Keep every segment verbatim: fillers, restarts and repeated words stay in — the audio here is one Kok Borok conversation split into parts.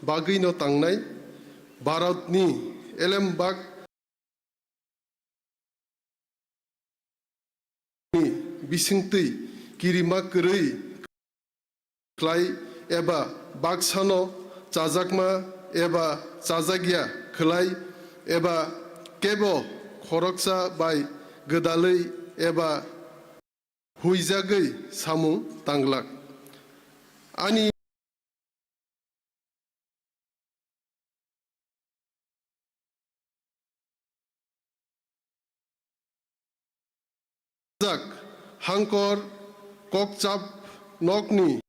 bagwino tangnai, Bharatni elembak ni bisingtwi kirima kwrwi khlai eba baksano chajakma eba chajakya khlai eba kebo khoroksa bai gwdalwi eba huijagwi samung tanglak. Ani jak hangkor kokchap nokni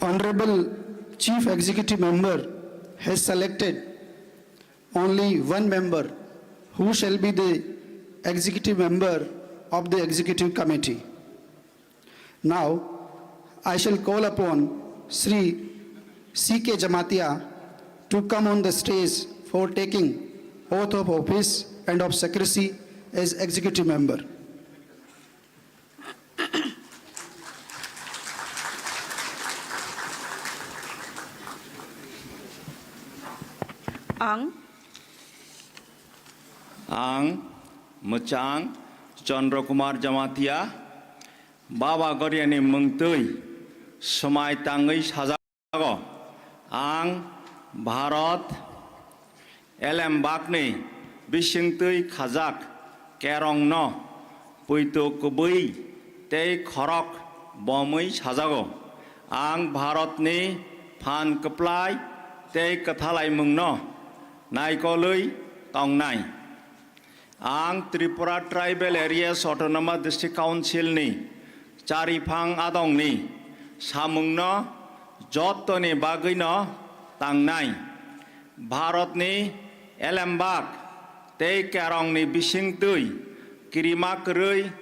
Honorable Chief Executive Member has selected only one member who shall be the executive member of the executive committee. Now, I shall call upon Shri C K Jamatia to come on the stage for taking oath of office and of secrecy as executive member. Ang Ang mwchang Chandra Kumar Jamatia, Baba Goriani mwngtwi swmai tangwi sajago. Ang Bharat elembakni bisingtwi khajak kerongno poito kwbwi tei khorok bomwi sajago. Ang Bharatni phan kwplai tei kwthalaimungno naikolwi tongnai. Ang Tripura Tribal Areas Autonomous District Council ni chariphang adongni samungno jottoni bagwino tangnai. Bharatni elembak tei kerongni bisingtwi kirima kwrwi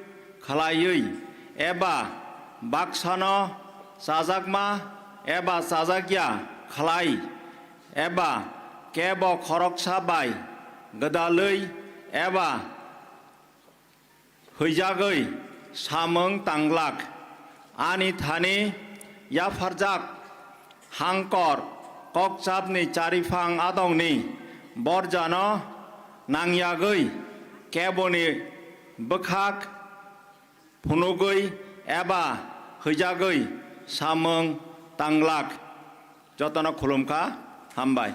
khlaiwi eba baksano chajakma eba chajakya khlai eba kebo khoroksa bai gwdalwi eba huijagwi samung tanglak. Ani thani yapharjak hangkor kokchapni chariphang adongni borjano nangyagwi keboni bwkhak phunugwi eba huijagwi samung tanglak. Jotono khulumkha, hambai.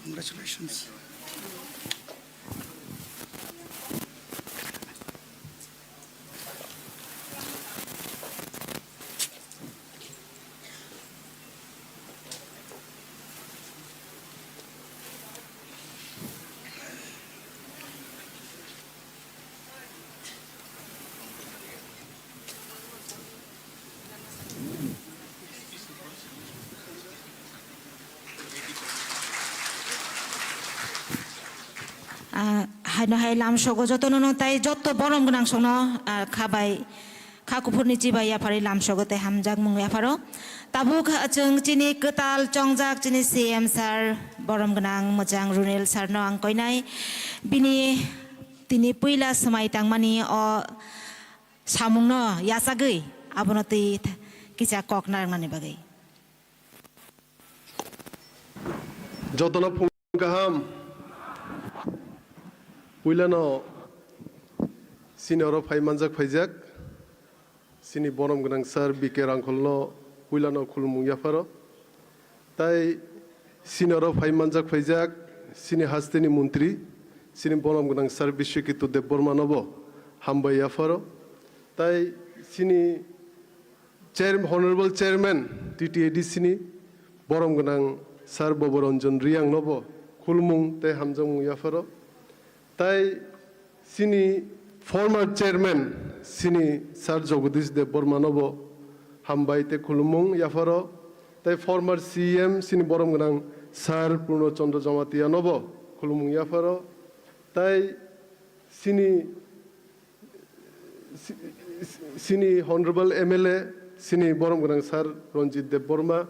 Congratulations. No hai lamsogo jotono no tai jotto borom gwnang songno, ah, kha bai, kha kuphurni chibai yapharwi lamsogo tei hamjakmung yapharo. Tabuk, ah, chwng chini kwtal chongjak chini C M sir, borom gwnang mwchang Runel sir no ang koinai. Bini tini puila swmai tangmani o samungno yachagwi abono twi th-, kisa kok narwknani bagwi. Jotono phung kaham. Puilano chini oro phai manjak phaijak chini borom gwnang sir B K Rangkholno puilano khulumung yapharo. Tai chini oro phai manjak phaijak chini hasteni montri chini borom gwnang sir Biswaketu Debbarmanobo hambai yapharo. Tai chini Chair-, Honorable Chairman T T A D C ni borom gwnang Sir Boboranjan Riyang nobo khulumung tei hamjakmung yapharo. Tai chini former Chairman chini Sir Jagadish Debbarma nobo hambai tei khulumung yapharo. Tai former C M chini borom gwnang Sir Purno Chandra Jamatia nobo khulumung yapharo. Tai chini si-, si-, sini Honorable M L A, sini borom gwnang Sir Ranjit Debbarma,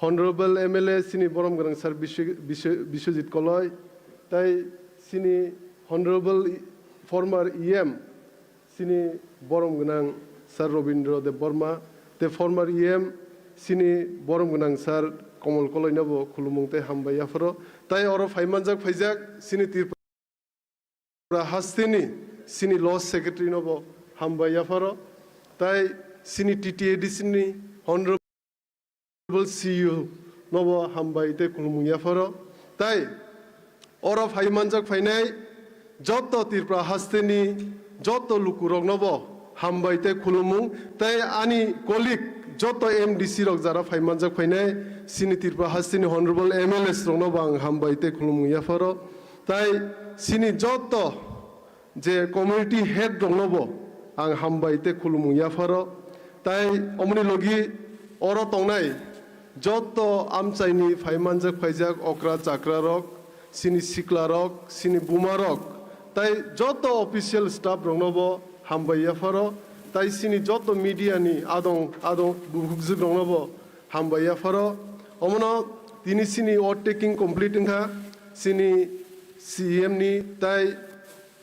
Honorable M L A, sini borom gwnang Sir Biswa-, Biswa-, Biswajit Koloi, tai sini Honorable i-, former E M, sini borom gwnang Sir Robindra Debbarma, te former E M, sini borom gwnang Sir Komol Koloi nobo khulumung tei hambai yapharo, tai oro phai manjak phaijak sini Tripura Tripura hasteni sini Law Secretary nobo hambai yapharo, tai sini T T A D C ni Honorable C E O nobo hambai tei khulumung yapharo, tai oro phai manjak phainai joto Tripura hasteni joto lukurok nobo hambai tei khulumung, tei ani colleague joto M D C rok jara phai manjak phainai, sini Tripura hasteni Honorable M L As rok nobo ang hambai tei khulumung yapharo. Tai sini joto je community head rok nobo ang hambai tei khulumung yapharo. Tai omoni logi oro tongnai joto amchaini phai manjak phaijak okra chakra rok, sini sikla rok, sini buma rok, tai joto official staff rok nobo hambai yapharo. Tai sini joto media ni adong adong bukhukjwk rok nobo hambai yapharo. Omono tini sini oath taking complete wngkha, sini C E M ni tai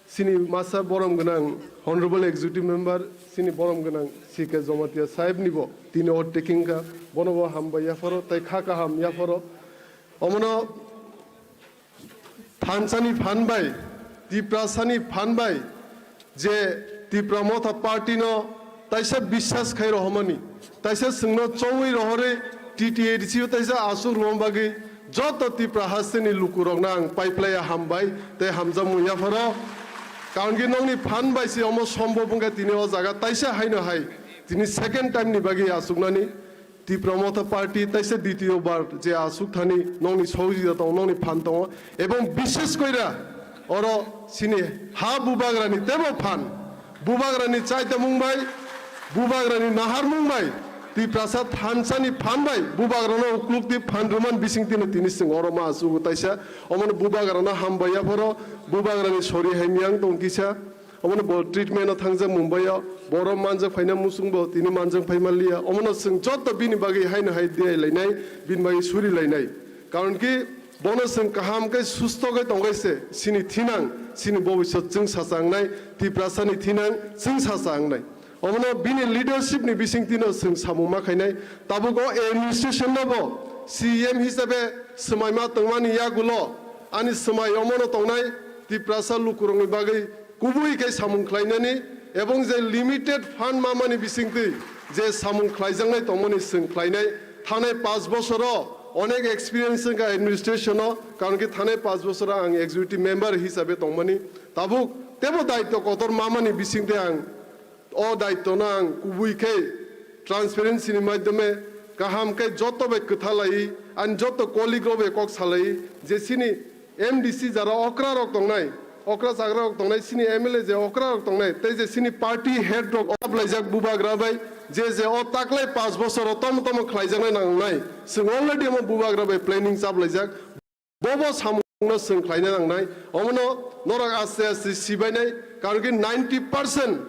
sini masa borom gwnang Honorable Executive Member, sini borom gwnang C K Jamatia sahib nibo tini oath taking wngkha, bonobo hambai yapharo tai kha kaham yapharo. Omono thansani phan bai, Tiprasani phan bai, je Tipra Motha Party no taisa biswas khai rohormani, taisa chwngno chongwi rohorwi T T A D C o taisa aswk rwma bagwi joto Tipra hasteni lukurokno ang paiplaiya hambai tei hamjakmung yapharo. Karon khe nokni phan bai se omo sombhob wngkha tini o jaga taisa haino hai tini second time ni bagwi aswknani. Tipra Motha Party taisa ditiyo bar je aswk thani nokni sohojogita tongo, nokni phan tongo, ebong bishes koira oro sini ha bubagrani tebo phan, bubagrani chaitamung bai, bubagrani naharmung bai, Tiprasa thansani phan bai bubagrano uklukti phan rwman bisingtino tini chwng oro ma aswk taisa, omono bubagrano hambai yapharo, bubagrani sori hai miyang tong kisa. Omono bo treatment o thangjak Mumbai o, borok manjak phaina muchung bo tini manjak phai manliya. Omono chwng joto bini bagwi haino hai diyai lainai, bini bagwi suri lainai. Karon ki bono chwng kaham khe susto khe tongkhe se, chini thinang, chini bobisot chwng sacha wngnai, Tiprasa ni thinang chwng sacha wngnai. Omono bini leadership ni bisingtwi no chwng samung ma khainai. Tabuk o administration no bo C M hisabe swmai ma tongmani yagulo ani swmai omono tongnai Tiprasa lukurokni bagwi kubui khe samung khlainani ebong je limited fund mamani bisingtwi je samung khlaijaknai tongmani chwng khlainai. Thanai panch bosoro onek experience wngkha administration o, karon khe thanai panch bosoro ang executive member hisabe tongmani. Tabuk tebo daityo kotor mamani bisingtwi ang o daityo no ang kubui khe transparency ni maidhyome kaham khe joto bai kwtha laiwi ani joto colleague rok bai kok salaiwi je chini M D C jara okra rok tongnai, okra chagra rok tongnai, chini M L A je okra rok tongnai, tei je chini party head rok oblai jak bubagra bai je je o taklai panch bosor o tomo tomo khlai jaknai nangnai, chwng already omo bubagra bai planning chaplai jak. Bobo samung no chwng khlaina nangnai. Omono norok aste aste sibainai, karon khe ninety percent,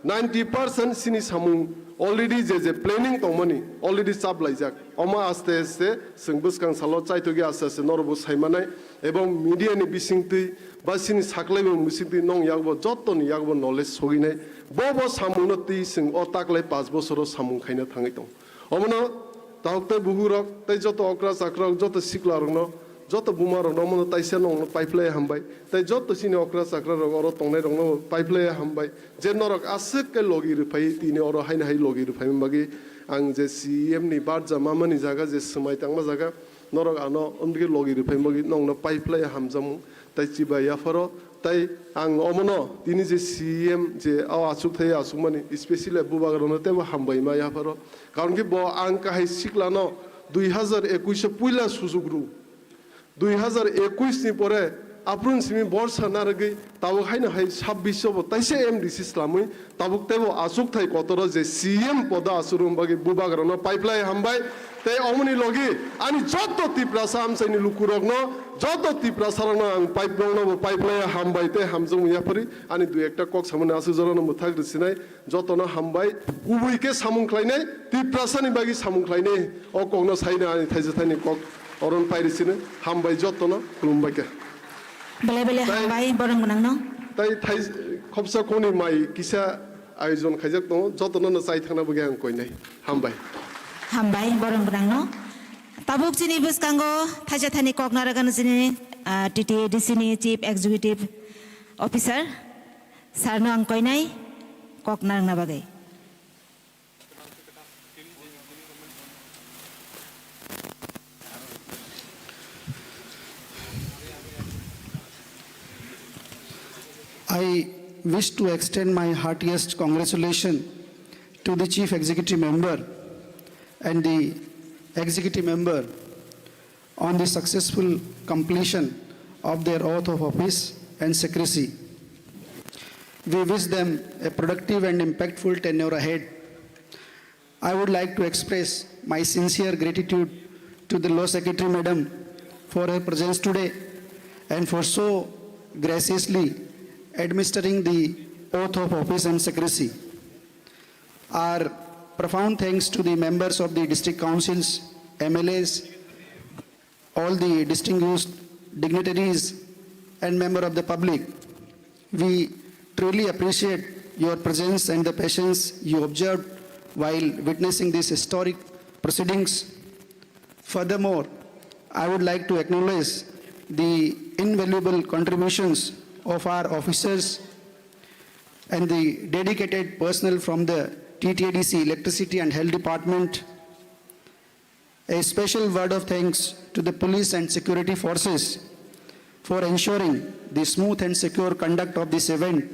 ninety percent chini samung already je je planning tongmani already chaplaijak. Omo aste aste chwng bwskang salo chaitokgwi aste aste norokbo saimanai, ebong media ni bisingtwi ba chini saklaimung bisingtwi nong yakbo jottoni yakbo knowledge soginai. Bo bo samungno twi chwng o taklai panch bosoro samung khaina thangwi tongo. Omono tahuk tei buhukrok tei joto okra chakrarok, joto siklarokno, joto bumarokno omono taisa nongno paiphlai hambai. Tei joto chini okra chakrarok oro tongnairokno paiphlai hambai. Je norok aswk khe logi rwphai tini oro haino hai logi rwphaimani bagwi ang je C E M ni barja mamani jaga je swmai tangma jaga norok ano omdigi logi rwphaimani bagwi nongno paiphlai hamjakmung. Tai chibai yapharo, tai ang omono tini je C E M je o achukthai achukmani, specially bubagrano teibo hambai ma yapharo. Karon khe bo ang kahai siklano dui hazar ekuish o puila sujuk rw. Dui hazar ekuish ni pore aphuru simi borsa narwgwi tabuk haino hai sabbish o bo taisa M D C swlamwi tabuk teibo achukthai kotoro je C M podo achukna bagwi bubagrano paiphlai hambai. Tei omoni logi ani joto Tiprasa amchaini lukurokno, joto Tiprasarokno ang paip-, rokno bo paiphlai hambai tei hamjakmung yaphari. Ani dui ekta kok samani aswk jorano mwthak rwsinai, jotono hambai. Kubui khe samung khlainai, Tiprasani bagwi samung khlainai. O kokno saina ani thaisa thaini kok oron pairi sino. Hambai jotono, khulumbai kha. Belai belai Tai- hambai, borom gwnangno. Tai thai khopsa khoni mai kisa ayojon khaijak tongo, jotono no chai thangna bagwi ang koinai. Hambai. Hambai, borom gwnangno. Tabuk chini bwskango thaisa thaini kok narwgano chini, ah, T T A D C ni Chief Executive Officer, sir no ang koinai kok narwgna bagwi. I wish to extend my heartiest congratulations to the Chief Executive Member and the Executive Member on the successful completion of their oath of office and secrecy. We wish them a productive and impactful tenure ahead. I would like to express my sincere gratitude to the Law Secretary Madam for her presence today and for so graciously administering the oath of office and secrecy. Our profound thanks to the members of the district councils, M L As, all the distinguished dignitaries and member of the public. We truly appreciate your presence and the patience you observed while witnessing these historic proceedings. Furthermore, I would like to acknowledge the invaluable contributions of our officers and the dedicated personnel from the T T A D C Electricity and Health Department. A special word of thanks to the police and security forces for ensuring the smooth and secure conduct of this event.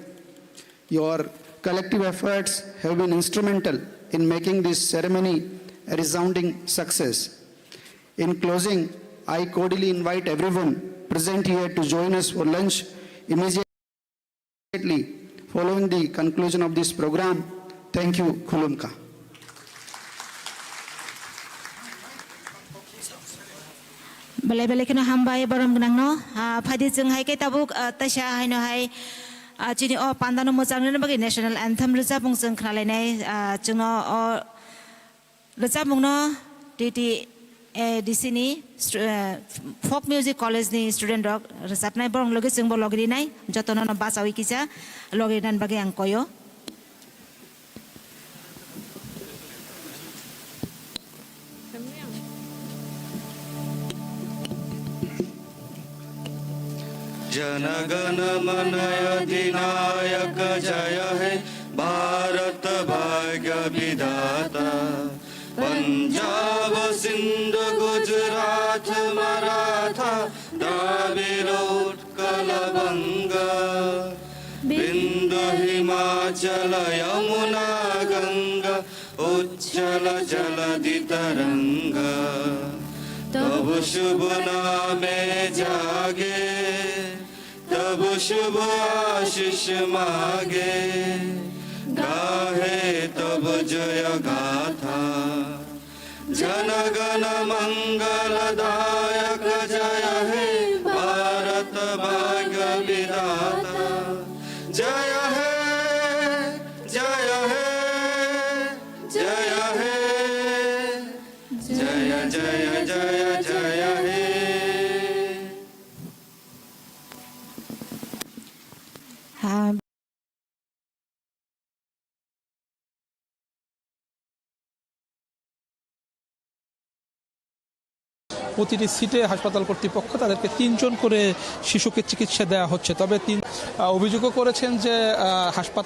Your collective efforts have been instrumental in making this ceremony a resounding success. In closing, I cordially invite everyone present here to join us for lunch immediately following the conclusion of this program. Thank you. Khulumkha. Belai belai kheno hambai borom gwnangno. Ah, phaidi chwng hai khe tabuk, ah, taisa haino hai, ah, chini o pandano mwchang rwna bagwi national anthem rwchapmung chwng khnalainai, ah, chwngno o Rwchapmungno T T A D C ni stu-, eh, Folk Music College ni student rok rwchapnai, borok logi chwngbo logi rinai, jotono no bachawi kisa logi rinani bagwi ang koyo. जनगण मन अधिनायक जय हे भारत भाग्य विधाता। पंजाब सिंध गुजरात मराठा द्राविड़ उत्कल बंग। बिंद हिमाचल यमुना गंगा उच्छल जलधि तरंग। तब शुभ नामे जागे तब शुभ आशीष मागे, गाहे तब जय गाथा। जन गण मंगल दायक जय हे भारत दाता। जय हे, जय हे, जय हे, जय जय जय जय हे। প্রতিটি সিটে হাসপাতাল কর্তৃপক্ষ তাদেরকে তিনজন করে শিশুকে চিকিৎসা দেওয়া হচ্ছে। তবে তিন, আহ, অভিযোগও করেছেন যে, আহ, হাসপাতাল